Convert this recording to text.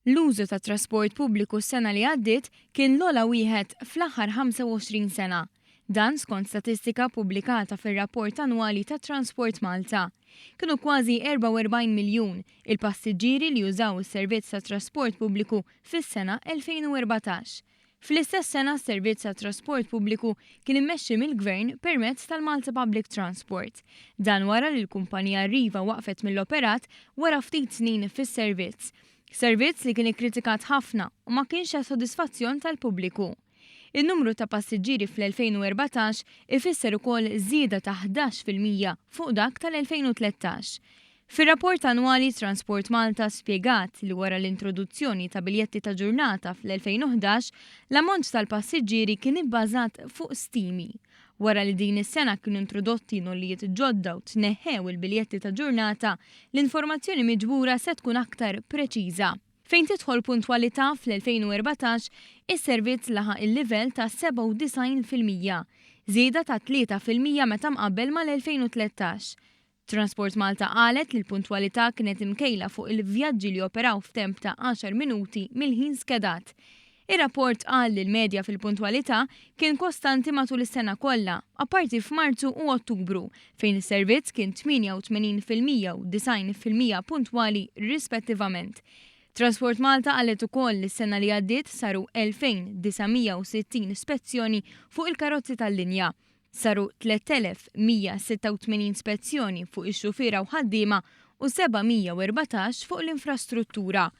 L-użu tat-trasport pubbliku s-sena li għaddiet kien l-ogħla wieħed fl-aħħar 25 sena. Dan skont statistika ppubblikata fir-rapport annwali ta' Transport Malta. Kienu kważi 44 miljun il-passiġġieri li użaw is-servizz tat-trasport pubbliku fis-sena 2014. Fl-istess sena s-servizz tat-trasport pubbliku kien immexxi mill-Gvern permezz tal-Malta Public Transport. Dan wara li l-kumpanija Arriva waqfet mill-operat wara ftit snin fis-servizz. Servizz li kien ikkritikat ħafna u ma kienx għas-sodisfazzjon tal-pubbliku. In-numru ta' passiġġieri fl-2014 ifisser ukoll żieda ta' 11% fuq dak tal-2013. Fir-rapport annwali Transport Malta spjegat li wara l-introduzzjoni ta' biljetti ta' ġurnata fl-2011, l-ammont tal-passiġġieri kien ibbażat fuq stimi. Wara li din is-sena kienu introdotti nollijiet ġodda u tneħħew il-biljetti ta' ġurnata, l-informazzjoni miġbura se tkun aktar preċiża. Fejn tidħol puntwalità fl-2014, is-servizz laħaq il-livell ta' 97%, żieda ta' 3% meta mqabbel mal-2013. Transport Malta qalet li l-puntwalità kienet imkejla fuq il-vjaġġi li operaw f'temp ta' 10 minuti mill-ħin skedat. Ir-rapport qal li l-medja fil-puntwalità kien kostanti matul is-sena kollha, apparti f'Marzu u Ottubru, fejn is-servizz kien 88% u 90% puntwali rispettivament. Transport Malta qalet ukoll li s-sena li għaddiet saru 2,960 spezzjoni fuq il-karozzi tal-linja. Saru 3,186 spezzjoni fuq ix-xufiera u ħaddiema u 714 fuq l-infrastruttura.